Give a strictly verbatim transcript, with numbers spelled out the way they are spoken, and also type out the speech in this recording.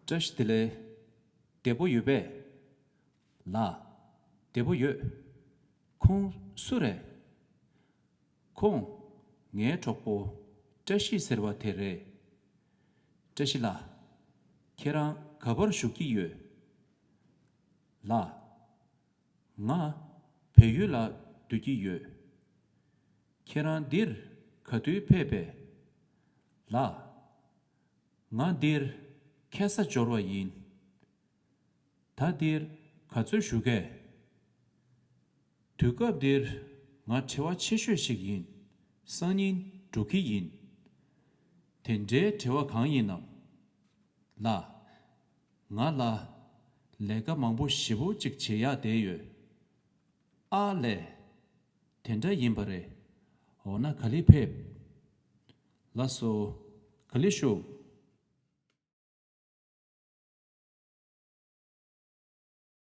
བཀྲ་ཤིས་བདེ་ལེགས། བདེ་པོ་ཡོད་པས། ལགས། བདེ་པོ་ཡོད། ཁོང་སུ་རེད། ཁོང་། ངའི་གྲོགས་པོ་བཀྲ་ཤིས་ཟེར་བ་དེ་རེད། བཀྲ་ཤིས་ལགས། ཁྱེད་རང་ག་པར་བཞུགས་ཀྱི་ཡོད། ལགས། ང་བལ་ཡུལ་ལ་སྡོད་ཀྱི་ཡོད། ཁྱེད་རང་འདིར་ག་དུས་ཕེབས་པས། ལགས། ང་འདིར་ཁ་ས་འབྱོར་བ་ཡིན། ད་འདིར་ག་ཚོད་བཞུགས་གས། དུས་སྐབས་འདིར་ང་བྲེལ་བ་ཆེ་ཤོས་ཤིག་ཡིན། སང་ཉིན་འགྲོ་གི་ཡིན། དེ་འདྲའི་བྲེལ་བ་གང་ཡིན་ནམ། ལགས། ང་ལ་ལས་ཀ་མང་པོ་ཞེ་པོ་ཅིག་བྱེད་ཡག་བསྡད་ཡོད། ཨ་ལས། དེ་འདྲ་ཡིན་པ་རེད། འོ་ན་ག་ལེ་ཕེབས། ལགས་སོ། ག་ལེ་ཤོག